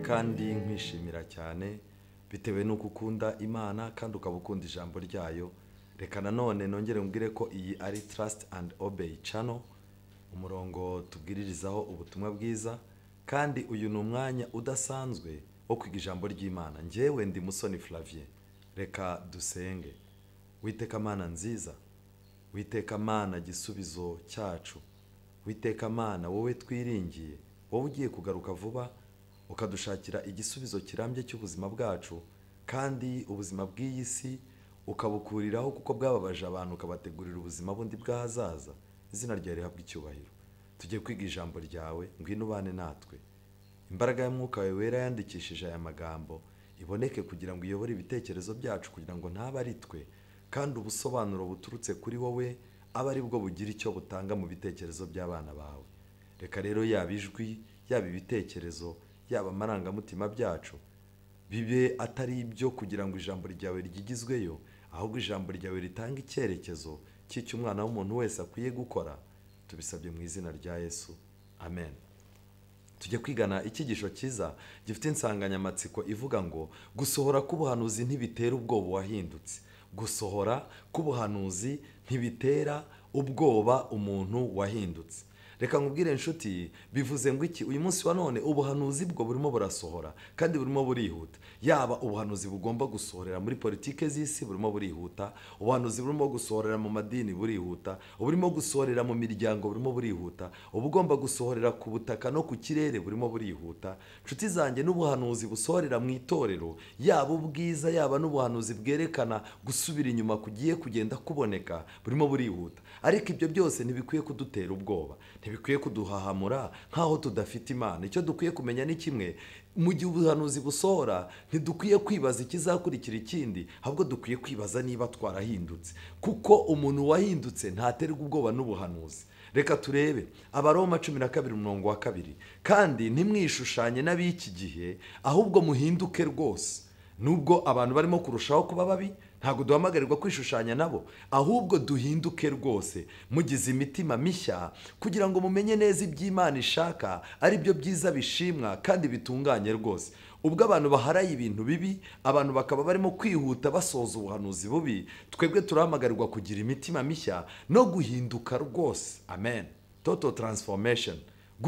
Kandi nkwishimira cyane bitewe nuko ukunda Imana kandi ukaba ukunda ijambo ryayo. Reka nanone nongere mbwire ko iyi ari Trust and Obey channel, umurongo tubwiririzaho ubutumwa bwiza, kandi uyu ni umwanya udasanzwe wo kwiga ijambo ry'Imana. Njyewe ndi Musoni Flavien. Reka dusenge. Witeka Mana nziza, Witeka Mana gisubizo cyacu, Witeka Mana wowe twiringiye, wowe ugiye kugaruka vuba ukadushakira igisubizo kirambye cy'ubuzima bwacu, kandi ubuzima bw'iyi si ukabukuriraho kuko bwababaje abantu, ukabategurira ubuzima bundi bw'ahazaza. Izina ryawe rihabwe icyubahiro. Tugiye kwiga ijambo ryawe, ngwino ubane natwe. Imbaraga y'Umwuka wawe wera yandikishije aya magambo iboneke kugira ngo iyobore ibitekerezo byacu, kugira ngo ntabe ari twe, kandi ubusobanuro buturutse kuri wowe abe ari bwo bugira icyo butanga mu bitekerezo by'abana bawe. Reka rero yaba ijwi, yaba ibitekerezo, yaba amarangamutima byacu bibe atari ibyo kugira ngo ijambo ryawe ryigizweyo, ahubwo ijambo ryawe ritanga icyerekezo cy'icyo umwana w'umuntu wese akwiye gukora. Tubisabye mu izina rya Yesu, amen. Tujye kwigana icyigisho cyiza gifite insanganyamatsiko ivuga ngo gusohora k'ubuhanuzi ntibitera ubwoba wahindutse. Gusohora k'ubuhanuzi ntibitera ubwoba umuntu wahindutse. Reka nkubwire inshuti, bivuze ngo iki? Uyu munsi wa none ubuhanuzi bwo burimo burasohora kandi burimo burihuta. Yaba ubuhanuzi bugomba gusohorera muri politike z'isi burimo burihuta, ubuhanuzi burimo gusohorera mu madini burihuta, uburimo gusohorera mu miryango burimo burihuta, ubugomba gusohorera ku butaka no ku kirere burimo burihuta. Inshuti zanjye, n'ubuhanuzi busohorera mu itorero, yaba ubwiza yaba n'ubuhanuzi bwerekana gusubira inyuma kugiye kugenda kuboneka, burimo burihuta. Ariko ibyo byose ntibikwiye kudutera ubwoba, ntibikwiye kuduhahamura nkaho tudafite Imana. Icyo dukwiye kumenya ni kimwe: mu gihe ubuhanuzi busohora ntidukwiye kwibaza ikizakurikira ikindi, ahubwo dukwiye kwibaza niba twarahindutse, kuko umuntu wahindutse ntaterwa ubwoba n'ubuhanuzi. Reka turebe Abaroma 12 umurongo wa 2: kandi ntimwishushanye n'ab'iki gihe, ahubwo muhinduke rwose. Nubwo abantu barimo kurushaho kuba babi, ntabwo duhamagarirwa kwishushanya nabo, ahubwo duhinduke rwose mugize imitima mishya, kugira ngo mumenye neza iby'Imana ishaka, ari byo byiza bishimwa kandi bitunganye rwose. Ubwo abantu baharaye ibintu bibi, abantu bakaba barimo kwihuta basoza ubuhanuzi bubi, twebwe turahamagarirwa kugira imitima mishya no guhinduka rwose. Amen. Total transformation,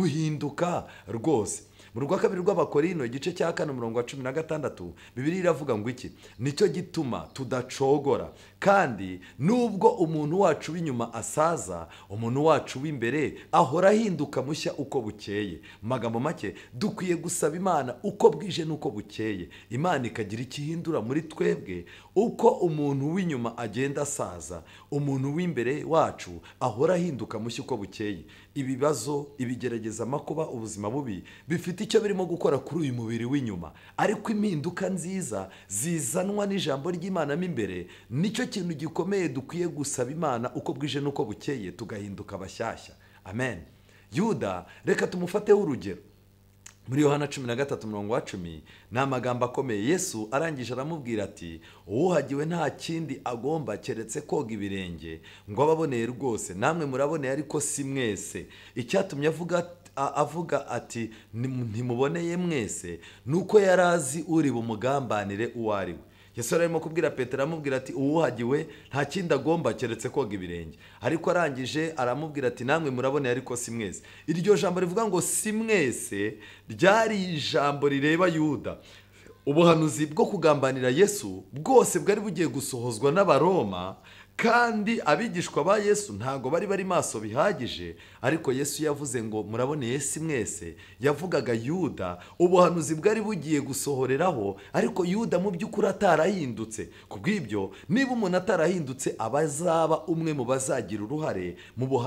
guhinduka rwose. Mu rwa kabiri rw'Abakorino igice cya 4 umurongo wa 16, Bibiliya iravuga ngo iki? Nicyo gituma tudacogora, kandi nubwo umuntu wacu w'inyuma asaza, umuntu wacu w'imbere ahora ahinduka mushya uko bukeye. Mu magambo make, dukwiye gusaba Imana uko bwije n'uko bukeye, Imana ikagira ikihindura muri twebwe. Uko umuntu w'inyuma agenda asaza, umuntu w'imbere wacu ahora ahinduka mushya uko bukeye. Ibibazo, ibigerageza, amakuba, ubuzima bubi bifite icyo birimo gukora kuri uyu mubiri w'inyuma, ariko impinduka nziza zizanwa n'ijambo ry'Imana mo imbere nicyo kintu gikomeye dukwiye gusaba Imana uko bwije n'uko bukeye, tugahinduka bashyashya. Amen. Yuda reka tumufateho urugero. Muri Yohana 13 umurongo wa 10 ni amagambo akomeye. Yesu arangije aramubwira ati: uwuhagiwe nta kindi agomba keretse koga ibirenge ngo ababoneye rwose, namwe muraboneye ariko si mwese. Icyatumye avuga ati ntimuboneye mwese, nuko yarazi uri bumugambanire uwo ari we. Yesu arimo kubwira Petero, aramubwira ati uwuhagiwe nta kindi agomba keretse koga ibirenge, ariko arangije aramubwira ati namwe muraboneye ariko si mwese. Iryo jambo rivuga ngo si mwese ryari ijambo rireba Yuda. Ubuhanuzi bwo kugambanira Yesu bwose bwari bugiye gusohozwa n'Abaroma, kandi abigishwa ba Yesu ntago bari maso bihagije, ariko Yesu yavuze ngo muraboneye si mwese, yavugaga Yuda. Ubuhanuzi bwari bugiye gusohoreraho, ariko Yuda mu by'ukuri atarahindutse. Kubw'ibyo, niba umuntu atarahindutse abazaba umwe mu bazagira uruhare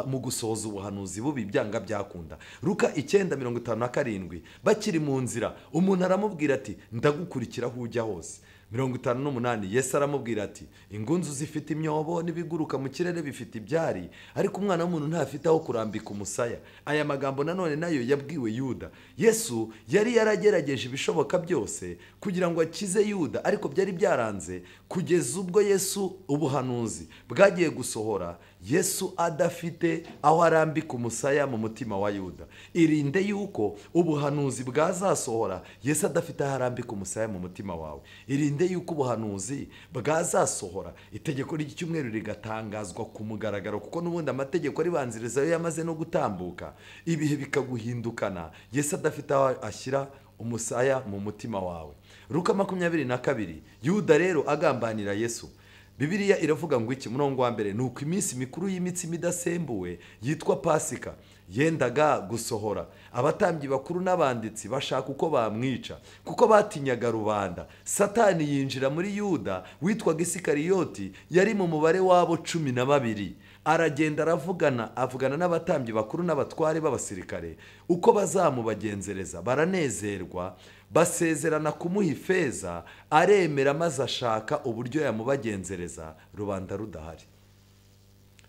mu gusohoza ubuhanuzi bubi byanga byakunda. Luka 9:57, bakiri mu nzira umuntu aramubwira ati ndagukurikira aho ujya hose. 58 Yesu aramubwira ati ingunzu zifite imyobo n'ibiguruka mu kirere bifite ibyari, ariko umwana w'umuntu ntafite aho kurambika umusaya. Aya magambo nanone nayo yabwiwe Yuda. Yesu yari yaragerageje ibishoboka byose kugira ngo akize Yuda, ariko byari byaranze kugeza ubwo Yesu ubuhanuzi bwagiye gusohora, Yesu adafite aho arambika umusaya mu mutima wa Yuda. Irinde yuko ubuhanuzi bwazasohora Yesu adafite aho arambika umusaya mu mutima wawe. Irinde yuko ubuhanuzi bwazasohora itegeko ry'icyumweru rigatangazwa ku mugaragaro, kuko n'ubundi amategeko aribanziriza yo yamaze no gutambuka, ibihe bikaguhindukana Yesu adafite aho ashyira umusaya mu mutima wawe. Luka 22 Yuda rero agambanira Yesu. Bibiliya iravuga ngo iki? Murongo wa mbere, nuko iminsi mikuru y'imitsima idasembuwe yitwa Pasika yendaga gusohora, abatambyi bakuru n'abanditsi bashaka uko bamwica, kuko batinyaga rubanda. Satani yinjira muri Yuda witwaga Isikariyoti, yari mu mubare wabo 12. Aragenda avugana n'abatambyi bakuru n'abatware b'abasirikare uko bazamubagenzereza. Baranezerwa, basezerana kumuha ifeza, aremera maze ashaka uburyo yamubagenzereza rubanda rudahari.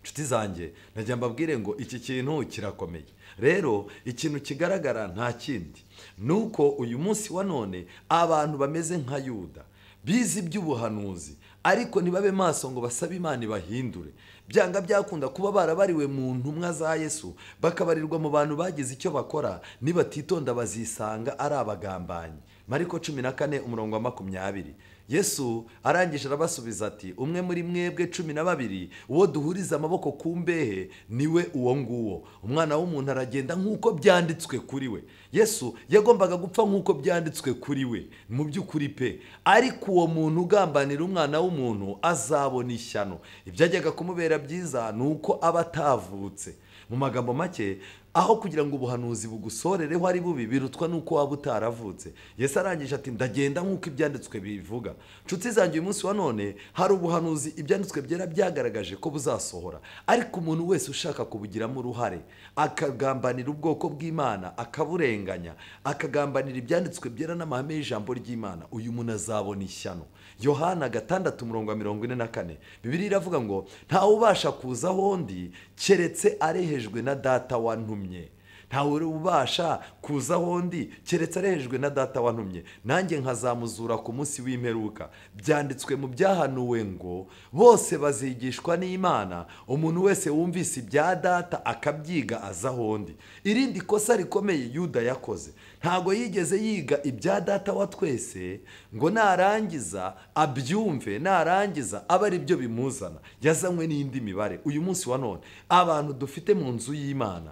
Nshuti zanjye, najya mbabwire ngo iki kintu kirakomeye. Rero ikintu kigaragara nta kindi nuko uyu munsi wa none abantu bameze nka Yuda bize iby'ubuhanuzi, ariko ntibabe maso ngo basabe Imana ibahindure. Byanga byakunda kuba barabariwe mu ntumwa za Yesu, bakabarirwa mu bantu bagize icyo bakora, nibatitonda bazisanga ari abagambanyi. Mariko 14 umurongo wa 20. Yesu arangije arabasubiza ati umwe muri mwebwe 12 uwo duhuriza amaboko ku mbehe niwe uwo nguwo. Umwana w'umuntu aragenda nk'uko byanditswe kuri we. Yesu yagombaga gupfa nk'uko byanditswe kuri we mu by'ukuri pe, ariko uwo muntu ugambanira umwana w'umuntu azabona ishyano. Ibyajyaga kumubera byiza nuko aba atavutse. Mu magambo make, aho kugira ngo ubuhanuzi bugusorereho ari bubi, birutwa nuko waba utaravutse. Yesu arangije ati ndagenda nk'uko ibyanditswe bivuga. Nshuti zanjye, uyu munsi wa none hari ubuhanuzi ibyanditswe byera byagaragaje ko buzasohora, ariko umuntu wese ushaka kubugiramo uruhare, akagambanira ubwoko bw'Imana, akaburenganya, akagambanira ibyanditswe byera n'amahame y'ijambo ry'Imana, uyu muntu azabona ishyano. Yohana 6 umurongo wa 44, Bibiliya iravuga ngo ntawe ubasha kuza aho ndi keretse arehejwe na Data wantumye. Ntawe ubasha kuza aho ndi keretse arehejwe na Data wantumye, nanjye nkazamuzura ku munsi w'imperuka. Byanditswe mu byahanuwe ngo bose bazigishwa n'Imana, umuntu wese wumvise ibya Data akabyiga aza aho ndi. Irindi kosa rikomeye Yuda yakoze, ntago yigeze yiga ibya Data wa twese ngo narangiza abyumve, narangiza abe ari byo bimuzana. Yazanywe n'indi mibare. Uyu munsi wa none abantu dufite mu nzu y'Imana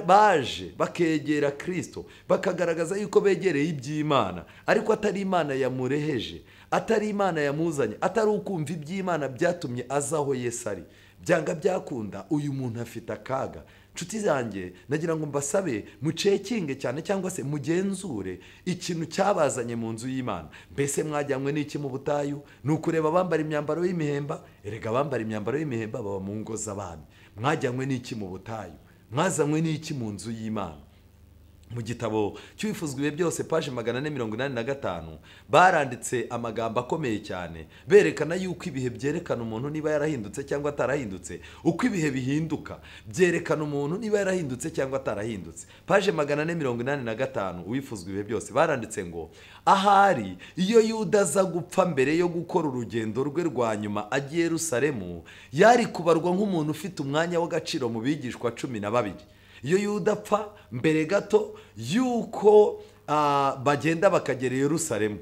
baje bakegera Kristo, bakagaragaza yuko begereye iby'Imana, ariko atari Imana yamureheje, atari Imana yamuzanye, atari ukumva iby'Imana byatumye azaho Yesu ari. Byanga byakunda uyu muntu afite akaga. Nshuti zanjye, nagira ngo mbasabe mucekinge cyane, cyangwa se mugenzure ikintu cyabazanye mu nzu y'Imana. Mbese mwajyanywe n'iki mu butayu? Ni ukureba abambara imyambaro y'imihemba? Erega abambara imyambaro y'imihemba baba mu ngo z'abami. Mwajyanywe n'iki mu butayu? Mwazanywe n'iki mu nzu y'Imana? Mu gitabo cy'Uwifuzwa ibihe byose page 485 baranditse amagambo akomeye cyane berekana yuko ibihe byerekana umuntu niba yarahindutse cyangwa atarahindutse. Uko ibihe bihinduka byerekana umuntu niba yarahindutse cyangwa atarahindutse. Page 485 Uwifuzwa ibihe byose baranditse ngo ahari iyo Yuda aza gupfa mbere yo gukora urugendo rwe rwa nyuma agiye Yerusalemu, yari kubarwa nk'umuntu ufite umwanya w'agaciro mu bigishwa 12. Iyo Yuda apfa mbere gato yuko bagenda bakagera Yerusalemu,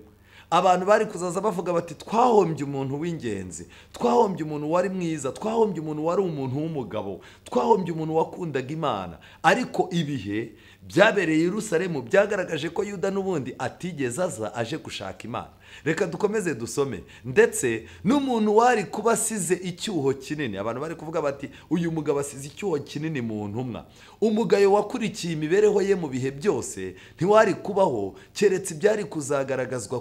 abantu bari kuzaza bavuga bati twahombye umuntu w'ingenzi, twahombye umuntu wari mwiza, twahombye umuntu wari umuntu w'umugabo, twahombye umuntu wakundaga Imana. Ariko ibihe byabereye Yerusalemu byagaragaje ko Yuda n'ubundi atigeze aza aje gushaka Imana. Reka dukomeze dusome. Ndetse n'umuntu wari kuba asize icyuho kinini, abantu bari kuvuga bati uyu mugabo asize icyuho kinini mu ntumwa. Umugayo wakurikiye imibereho ye mu bihe byose ntiwari kubaho keretse ibyari kuzagaragazwa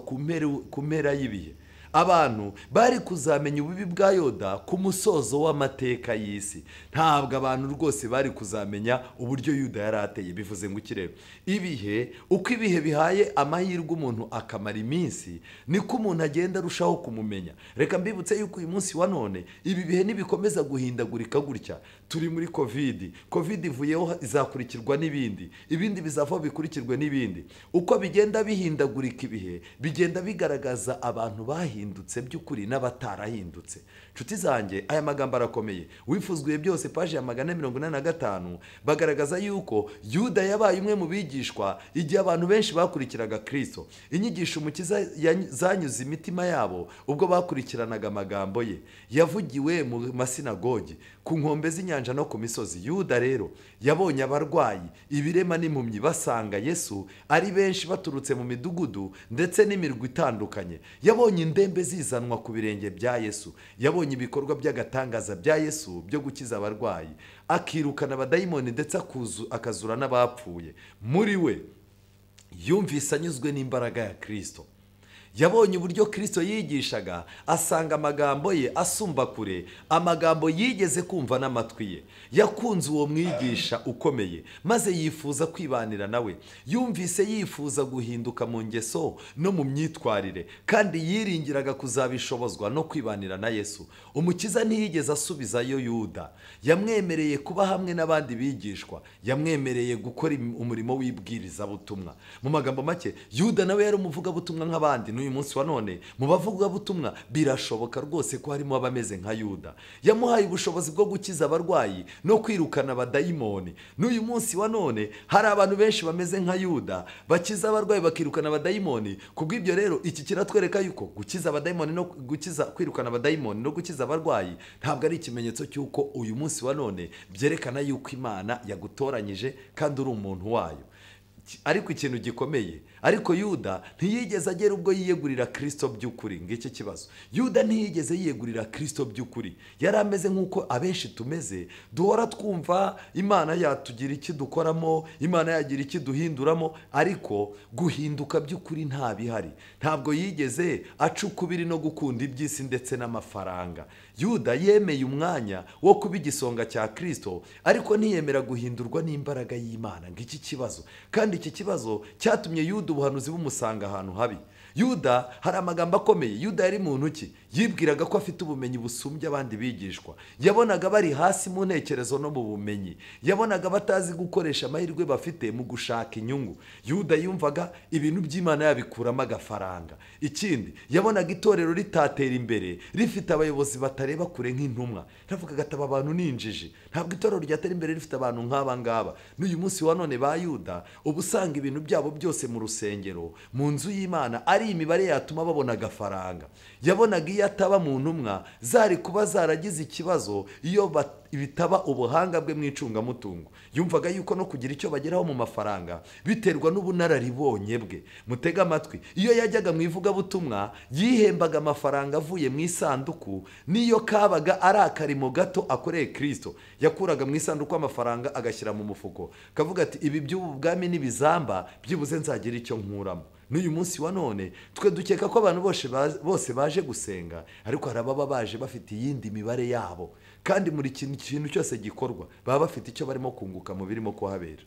ku mpera y'ibihe. Abantu bari kuzamenya ububi bwa Yuda ku musozo w'amateka y'isi. Ntabwo abantu rwose bari kuzamenya uburyo Yuda yari ateye. Bivuze ngo iki rero? Ibihe, uko ibihe bihaye amahirwe umuntu akamara iminsi, niko umuntu agenda arushaho kumumenya. Reka mbibutse yuko uyu munsi wa none ibi bihe nibikomeza guhindagurika gutya, turi muri Covid, Covid ivuyeho izakurikirwa n'ibindi, ibindi bizavaho bikurikirwe n'ibindi. Uko bigenda bihindagurika ibihe, bigenda bigaragaza abantu bahindutse by'ukuri n'abatarahindutse. Nshuti zanjye, aya magambo arakomeye. Wifuzwiye byose, paji ya 485, bagaragaza yuko Yuda yabaye umwe mu bigishwa igihe abantu benshi bakurikiraga Kristo. Inyigisho Umukiza zanyuze imitima yabo ubwo bakurikiranaga amagambo ye yavugiwe mu masinagogi, ku nkombe z'inyanja no ku misozi. Yuda rero yabonye abarwayi, ibirema n'impumyi basanga Yesu ari benshi baturutse mu midugudu ndetse n'imirwa itandukanye. Yabonye indembe zizanwa ku birenge bya Yesu. Yabonye ibikorwa by'agatangaza bya Yesu byo gukiza abarwayi, akirukana abadayimoni ndetse akazura n'abapfuye. Muri we yumvise anyuzwe n'imbaraga ya Kristo. Yabonye uburyo Kristo yigishaga, asanga amagambo ye asumba kure amagambo yigeze kumva n'amatwi ye. Yakunze uwo mwigisha ukomeye, maze yifuza kwibanira nawe. Yumvise yifuza guhinduka mu ngeso no mu myitwarire, kandi yiringiraga kuzabishobozwa no kwibanira na Yesu. Umukiza ntiyigeze asubizayo Yuda. Yamwemereye kuba hamwe n'abandi bigishwa, yamwemereye gukora umurimo w'ibwirizabutumwa. Mu magambo make, Yuda nawe yari umuvugabutumwa nk'abandi. N'uyu munsi wa none mu bavugabutumwa birashoboka rwose ko harimo abameze nka Yuda. Yamuhaye ubushobozi bwo gukiza abarwayi no kwirukana abadayimoni. N'uyu munsi wa none hari abantu benshi bameze nka Yuda, bakiza abarwayi bakirukana abadayimoni. Kubw'ibyo rero iki kiratwereka yuko gukiza abadayimoni no gukiza, kwirukana abadayimoni no gukiza abarwayi ntabwo ari ikimenyetso cy'uko uyu munsi wa none byerekana yuko Imana yagutoranyije kandi uri umuntu wayo. Ariko ikintu gikomeye, ariko Yuda ntiyigeze agera ubwo yiyegurira Kristo by'ukuri. Ngiki kibazo, Yuda ntiyigeze yiyegurira Kristo by'ukuri. Yari ameze nk'uko abenshi tumeze, duhora twumva Imana yatugira iki dukoramo, Imana yagira iki duhinduramo, ariko guhinduka by'ukuri nta bihari. Ntabwo yigeze aca ukubiri no gukunda iby'isi ndetse n'amafaranga. Yuda yemeye umwanya wo kuba igisonga cya Kristo, ariko ntiyemera guhindurwa n'imbaraga y'Imana. Ngiki kibazo, kandi iki kibazo cyatumye Yuda ubuhanuzi bumusanga ahantu habi. Yuda hari amagambo akomeye. Yuda yari muntu ki? Yibwiraga ko afite ubumenyi busumbye abandi bigishwa. Yabonaga bari hasi mu ntekerezo no mu bumenyi. Yabonaga batazi gukoresha amahirwe bafite mu gushaka inyungu. Yuda yumvaga ibintu by'Imana yabikuramo agafaranga. Ikindi, yabonaga itorero ritatera imbere rifite abayobozi batareba kure nk'intumwa. Yavugaga ati aba bantu ni injiji, ntabwo itorero ryatera imbere rifite abantu nk'aba ngaba. N'uyu munsi wa none ba Yuda uba usanga ibintu byabo byose mu rusengero, mu nzu y'Imana, ari imibare yatuma babona agafaranga. Yabonaga iyo ataba mu ntumwa zari kuba zaragize ikibazo iyo bitaba ubuhanga bwe mu icungamutungo. Yumvaga yuko no kugira icyo bageraho mu mafaranga biterwa n'ubunararibonye bwe. Mutega amatwi, iyo yajyaga mu ivugabutumwa yihembaga amafaranga avuye mu isanduku, niyo kabaga ari akarimo gato akoreye Kristo. Yakuraga mu isanduku amafaranga agashyira mu mufuko, kavuga ati ibi by'ubu bwami n'ibizamba byibuze nzagira icyo nkuramo. N'uyu munsi wa none twe dukeka ko abantu bose baje gusenga, ariko hari ababa baje bafite iyindi mibare yabo, kandi muri kintu cyose gikorwa baba bafite icyo barimo kunguka mu birimo kuhabera.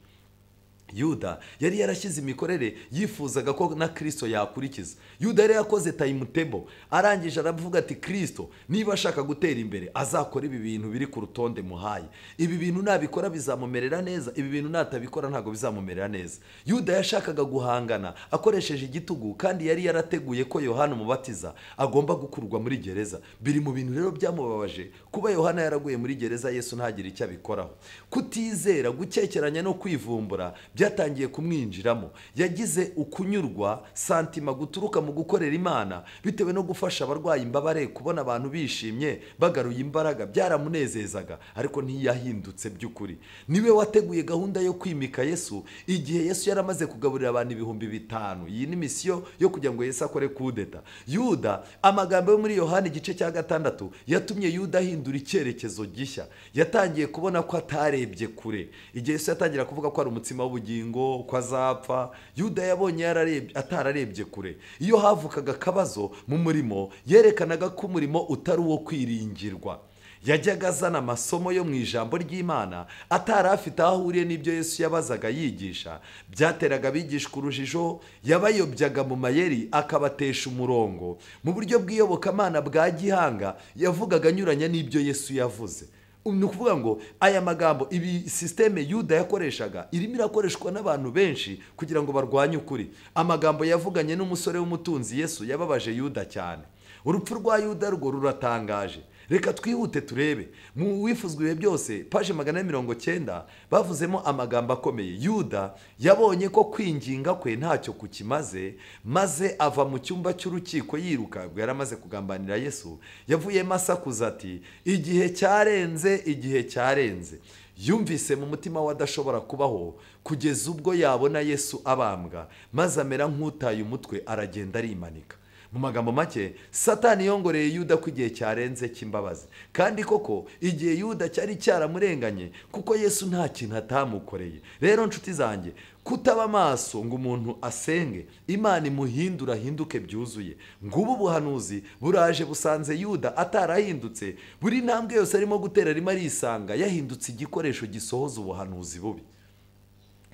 Yuda yari yarashyize imikorere yifuzaga ko na Kristo yakurikiza. Yuda yari yakoze timetable, arangije aravuga ati Kristo niba ashaka gutera imbere azakora ibi bintu biri ku rutonde muhaye. Ibi bintu nabikora bizamumerera neza, ibi bintu natabikora ntabwo bizamumerera neza. Yuda yashakaga guhangana akoresheje igitugu, kandi yari yarateguye ko Yohana Umubatiza agomba gukurwa muri gereza. Biri mu bintu rero byamubabaje kuba Yohana yaraguye muri gereza Yesu ntagire icyo abikoraho. Kutizera, gukekeranya no kwivumbura byatangiye kumwinjiramo. Yagize ukunyurwa santima guturuka mu gukorera Imana bitewe no gufasha abarwayi imbabare, kubona abantu bishimye bagaruye imbaraga byaramunezezaga, ariko ntiyahindutse by'ukuri. Niwe wateguye gahunda yo kwimika Yesu igihe Yesu yaramaze kugaburira abantu 5000. Iyi ni misiyo yo kugira ngo Yesu akore kudeta. Yuda, amagambo yo muri Yohana igice cya 6 yatumye Yuda ahindura icyerekezo gishya. Yatangiye kubona ko atarebye kure. Igihe Yesu yatangira kuvuga ko ari umutsima w'ubugingo, ubugingo, ko azapfa. Yuda yabonye atararebye kure. Iyo havukaga akabazo mu murimo, yerekanaga ko umurimo utari uwo kwiringirwa. Yajyaga azana amasomo yo mu ijambo ry'Imana atari afite aho ahuriye n'ibyo Yesu yabazaga yigisha. Byateraga abigishwa urujijo, yabayobyaga mu mayeri akabatesha umurongo. Mu buryo bw'iyobokamana bwa gihanga yavugaga anyuranya n'ibyo Yesu yavuze. Ni ukuvuga ngo aya magambo, ibi sisiteme Yuda yakoreshaga irimo irakoreshwa n'abantu benshi kugira ngo barwanye ukuri. Amagambo yavuganye n'umusore w'umutunzi Yesu yababaje Yuda cyane. Urupfu rwa Yuda rwo ruratangaje. Reka twihute turebe mu wifuzwa ibihe byose, paje 490, bavuzemo amagambo akomeye. Yuda yabonye ko kwinginga kwe ntacyo kukimaze, maze ava mu cyumba cy'urukiko yiruka. Ubwo yari amaze kugambanira Yesu, yavuyemo asakuza ati: igihe cyarenze, igihe cyarenze. Yumvise mu mutima we adashobora kubaho kugeza ubwo yabona Yesu abambwa, maze amera nk'utaye umutwe, aragenda arimanika. Mu magambo make, Satani yongoreye Yuda ko igihe cyarenze cy'imbabazi. Kandi koko igihe Yuda cyari cyaramurenganye, kuko Yesu nta kintu atamukoreye. Rero nshuti zanjye, kutaba amaso ngo umuntu asenge Imana imuhindura ahinduke byuzuye. Ngubu buhanuzi buraje busanze Yuda atarahindutse. Buri ntambwe yose arimo gutera arimo arisanga yahindutse igikoresho gisohoza ubuhanuzi bubi.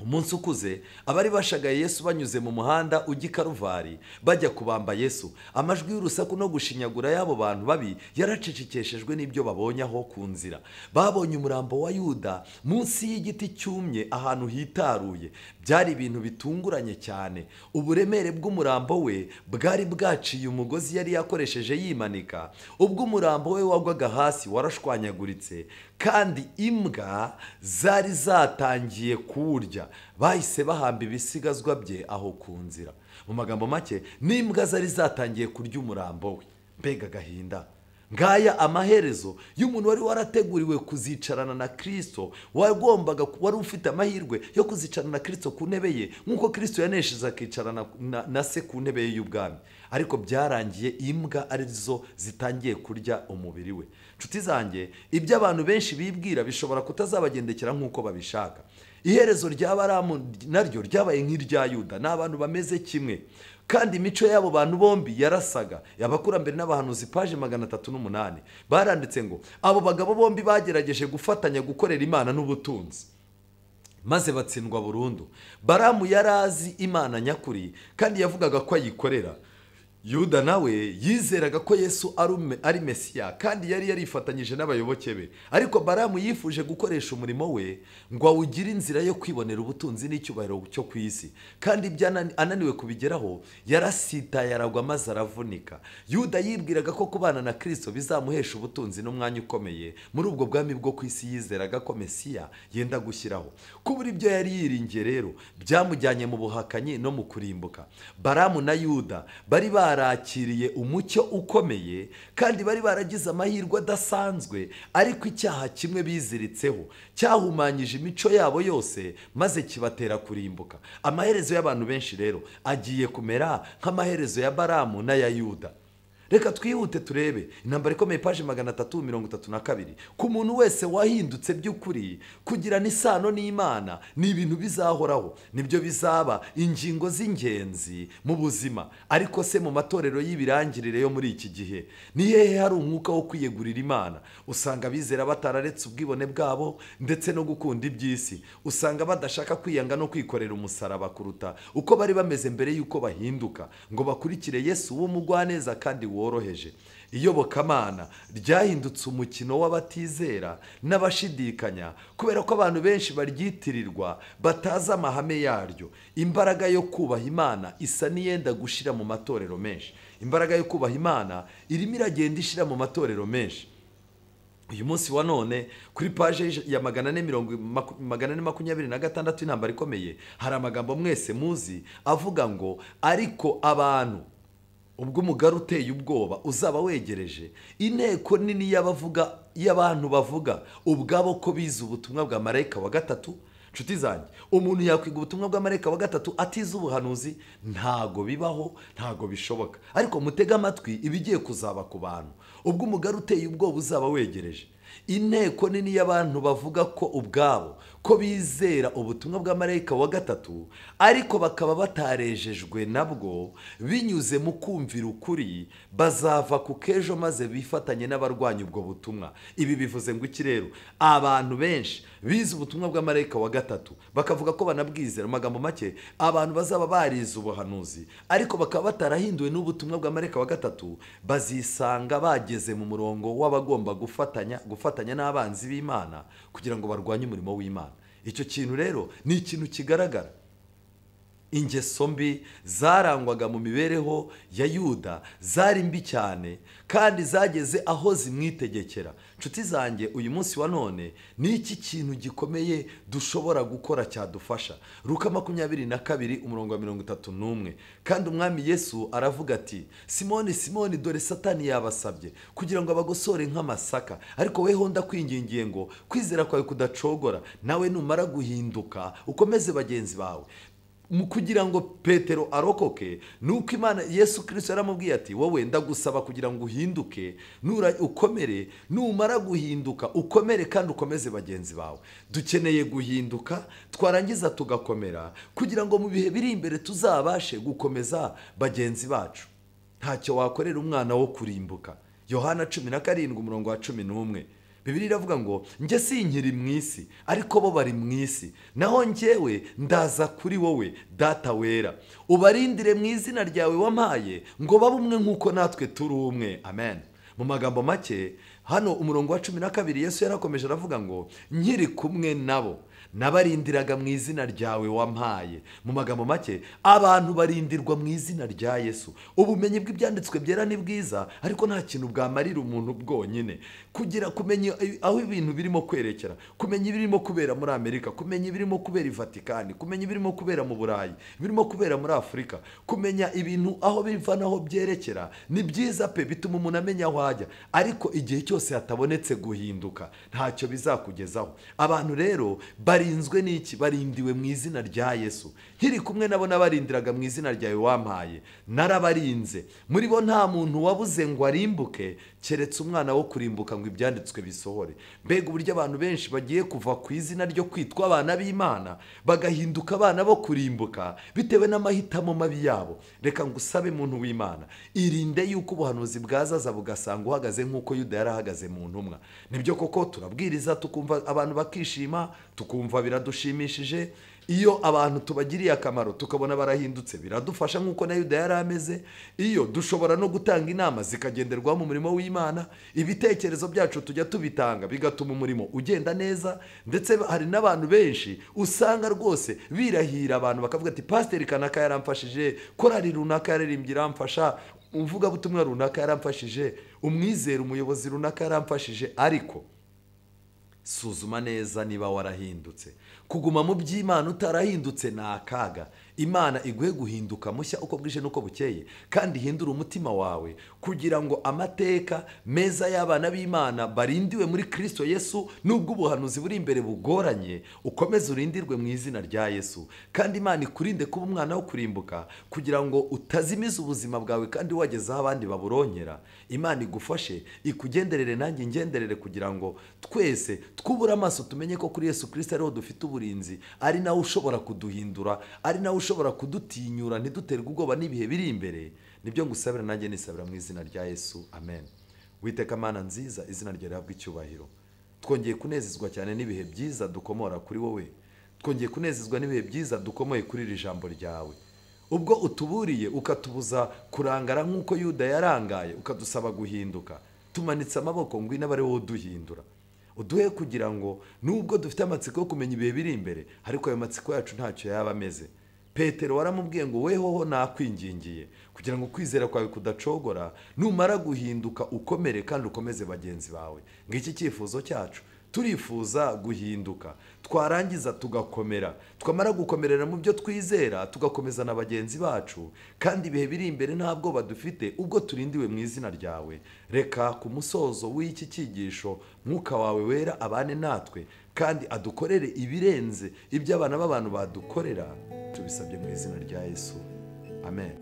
Umunsi ukuze, abari bashagaye Yesu banyuze mu muhanda ujya i Karuvari bajya kubamba Yesu. Amajwi y'urusaku no gushinyagura y'abo bantu babi yaracecekeshejwe n'ibyo babonye aho ku nzira. Babonye umurambo wa Yuda munsi y'igiti cyumye ahantu hitaruye. Byari ibintu bitunguranye cyane. Uburemere bw'umurambo we bwari bwaciye umugozi yari yakoresheje yimanika. Ubwo umurambo we wagwaga hasi warashwanyaguritse, kandi imbwa zari zatangiye kuwurya. Bahise bahamba ibisigazwa bye aho ku nzira. Mu magambo make, n'imbwa zari zatangiye kurya umurambo we. Mbega agahinda! Ngaya amaherezo y'umuntu wari warateguriwe kuzicarana na Kristo, wagombaga, wari ufite amahirwe yo kuzicarana na Kristo ku ntebe ye, nk'uko Kristo yanesheje akicarana na se ku ntebe ye y'ubwami. Ariko byarangiye imbwa arizo zitangiye kurya umubiri we. Nshuti zanjye, ibyo abantu benshi bibwira bishobora kutazabagendekera nk'uko babishaka. Iherezo rya Balamu naryo ryabaye nk'irya Yuda. Ni abantu bameze kimwe, kandi imico y'abo bantu bombi yarasaga. Abakurambere n'abahanuzi, paje 308, baranditse ngo abo bagabo bombi bagerageje gufatanya gukorera Imana n'ubutunzi, maze batsindwa burundu. Balamu yari azi Imana nyakuri kandi yavugaga ko ayikorera. Yuda nawe yizeraga ko Yesu ari Mesiya kandi yari yarifatanyije n'abayoboke be. Ariko Balamu yifuje gukoresha umurimo we ngo awugire inzira yo kwibonera ubutunzi n'icyubahiro cyo ku isi, kandi ibyo ananiwe kubigeraho yarasitaye aragwa maze aravunika. Yuda yibwiraga ko kubana na Kristo bizamuhesha ubutunzi n'umwanya ukomeye muri ubwo bwami bwo ku isi yizeraga ko Mesiya yenda gushyiraho. Kubura ibyo yari yiringiye rero byamujyanye mu buhakanyi no mu kurimbuka. Balamu na Yuda bari barakiriye umucyo ukomeye kandi bari baragize amahirwe adasanzwe, ariko icyaha kimwe biziritseho cyahumanyije imico yabo yose maze kibatera kurimbuka. Amaherezo y'abantu benshi rero agiye kumera nk'amaherezo ya Balamu n'aya Yuda. Reka twihute turebe intambara ikomeye, paje 332. Ku muntu wese wahindutse by'ukuri, kugirana isano n'Imana ni ibintu bizahoraho, nibyo bizaba ingingo z'ingenzi mu buzima. Ariko se mu matorero y'ibirangirire yo muri iki gihe ni hehe hari umwuka wo kwiyegurira Imana? Usanga abizera batararetse ubwibone bwabo ndetse no gukunda iby'isi. Usanga badashaka kwiyanga no kwikorera umusaraba kuruta uko bari bameze mbere y'uko bahinduka ngo bakurikire Yesu w'umugwaneza kandi woroheje. Iyobokamana ryahindutse umukino w'abatizera n'abashidikanya, kubera ko abantu benshi baryitirirwa batazi amahame yaryo. Imbaraga yo kubaha Imana isa n'iyenda gushira mu matorero menshi. Imbaraga yo kubaha Imana irimo iragenda ishira mu matorero menshi. Uyu munsi wa none kuri paje ya 426 intambara ikomeye, hari amagambo mwese muzi avuga ngo: ariko abantu ubwo umugari uteye ubwoba uzaba wegereje, inteko nini y'abavuga y'abantu bavuga ubwabo ko bize ubutumwa bwa marayika wa gatatu. Nshuti zanjye, umuntu yakwiga ubutumwa bwa marayika wa gatatu atize ubuhanuzi? Ntago bibaho, ntago bishoboka. Ariko mutege amatwi ibigiye kuzaba ku bantu ubwo umugari uteye ubwoba uzaba wegereje. Inteko nini y'abantu bavuga ko ubwabo ko bizera ubutumwa bwa marayika wa gatatu, ariko bakaba batarejejwe nabwo binyuze mu kumvira ukuri, bazava ku kejo maze bifatanye n'abarwanya ubwo butumwa. Ibi bivuze ngo iki rero? Abantu benshi bize ubutumwa bwa marayika wa gatatu bakavuga ko banabwizera. Mu magambo make, abantu bazaba barize ubuhanuzi ariko bakaba batarahinduwe n'ubutumwa bwa marayika wa gatatu, bazisanga bageze mu murongo w'abagomba gufatanya n'abanzi b'Imana kugira ngo barwanye umurimo w'Imana. Icyo kintu rero ni ikintu kigaragara. Ingeso mbi zarangwaga mu mibereho ya Yuda zari mbi cyane, kandi zageze aho zimwitegekera. Nshuti zanjye, uyu munsi wa none ni iki kintu gikomeye dushobora gukora cyadufasha? Luka 22 umurongo wa 31. Kandi umwami Yesu aravuga ati: Simoni, Simoni, dore Satani yabasabye kugira ngo abagosore nk'amasaka, ariko weho ndakwingingiye ngo kwizera kwawe kudacogora, nawe numara guhinduka ukomeze bagenzi bawe. Mu kugira ngo Petero arokoke, nuko Imana Yesu Kristo yaramubwiye ati: wowe ndagusaba kugira ngo uhinduke, ukomere, numara guhinduka ukomere kandi ukomeze bagenzi bawe. Dukeneye guhinduka twarangiza tugakomera kugira ngo mu bihe biri imbere tuzabashe gukomeza bagenzi bacu. Ntacyo wakorera umwana wo kurimbuka. Yohana 17 umurongo wa 11. Bibiliya iravuga ngo njye sinkiri mu isi, ariko bo bari mu isi, naho njyewe ndaza kuri wowe Data wera, ubarindire mu izina ryawe wampaye ngo babe umwe nk'uko natwe turi umwe. Amen. Mu magambo make, hano umurongo wa 12 Yesu yarakomeje aravuga ngo nkiri kumwe nabo nabarindiraga mu izina ryawe wampaye. Mu magambo make, abantu barindirwa mu izina rya Yesu. Ubumenyi bw'ibyanditswe byera ni bwiza, ariko nta kintu bwamarira umuntu bwonyine. Kugira kumenya aho ibintu birimo kwerekera, kumenya ibirimo kubera muri Amerika, kumenya ibirimo kubera i Vatikani, kumenya ibirimo kubera mu Burayi, ibirimo kubera muri Afurika, kumenya ibintu aho biva naho byerekera ni byiza pe, bituma umuntu amenya aho ajya. Ariko igihe cyose hatabonetse guhinduka ntacyo bizakugezaho. Abantu rero barinzwe n'iki? Barindiwe mu izina rya Yesu. Nkiri kumwe nabo nabarindiraga mu izina ryawe wampaye, narabarinze. Muri bo nta muntu wabuze ngo arimbuke, keretse umwana wo kurimbuka ngo ibyanditswe bisohore. Mbega uburyo abantu benshi bagiye kuva ku izina ryo kwitwa abana b'Imana bagahinduka abana bo kurimbuka bitewe n'amahitamo mabi yabo. Reka ngusabe muntu w'Imana, irinde yuko ubuhanuzi bwazaza bugasanga uhagaze nk'uko Yuda yarahagaze mu ntumwa. Nibyo koko turabwiriza tukumva abantu bakishima, tukumva biradushimishije. Iyo abantu tubagiriye akamaro tukabona barahindutse biradufasha nk'uko na Yuda yari ameze. Iyo dushobora no gutanga inama zikagenderwaho mu murimo w'Imana, ibitekerezo byacu tujya tubitanga bigatuma umurimo ugenda neza. Ndetse hari n'abantu benshi usanga rwose birahira abantu bakavuga ati pasiteri kanaka yaramfashije, korali runaka yaririmbye iramfasha, umuvugabutumwa runaka yaramfashije, umwizera umuyobozi runaka yaramfashije. Ariko suzuma neza niba warahindutse. Kuguma mu by'Imana utarahindutse ni akaga. Imana iguhe guhinduka mushya uko bwije n'uko bukeye, kandi ihindure umutima wawe kugira ngo amateka meza y'abana b'Imana barindiwe muri Kristo Yesu, nubwo ubuhanuzi buri imbere bugoranye, ukomeze urindirwe mu izina rya Yesu. Kandi Imana ikurinde kuba umwana wo kurimbuka kugira ngo utazimiza ubuzima bwawe kandi wageze aho abandi baburonkera. Imana igufashe, ikugenderere nanjye ngenderere, kugira ngo twese twubure amaso tumenye ko kuri Yesu Kristo ariho dufite uburinzi, ari nawe ushobora kuduhindura, ari nawe ushobora kudutinyura ntiduterwe ubwoba n'ibihe biri imbere. Nibyo ngusabira nanjye nisabira mu izina rya Yesu. Amen. Witeka Mana nziza, izina ryawe rihabwe icyubahiro. Twongeye kunezezwa cyane n'ibihe byiza dukomora kuri wowe, twongeye kunezezwa n'ibihe byiza dukomoye kuri iri jambo ryawe. Ubwo utuburiye ukatubuza kurangara nk'uko Yuda yarangaye, ukadusaba guhinduka, tumanitse amaboko ngwino abe ari wowe uduhindura. Uduhe kugira ngo nubwo dufite amatsiko yo kumenya ibihe biri imbere, ariko ayo matsiko yacu ntacyo yaba ameze. Petero waramubwiye ngo wehoho nakwingingiye kugira ngo kwizera kwawe kudacogora, numara guhinduka ukomere kandi ukomeze bagenzi bawe. Ngiki cyifuzo cyacu, turifuza guhinduka, twarangiza tugakomera, twamara gukomerera mu byo twizera tugakomeza na bagenzi bacu, kandi ibihe biri imbere ntabwo badufite ubwo turindiwe mu izina ryawe. Reka ku musozo w'iki cyigisho Mwuka wawe wera abane natwe kandi adukorere ibirenze ibyo abana b'abantu badukorera. Tubisabye mu izina rya Yesu. Amen.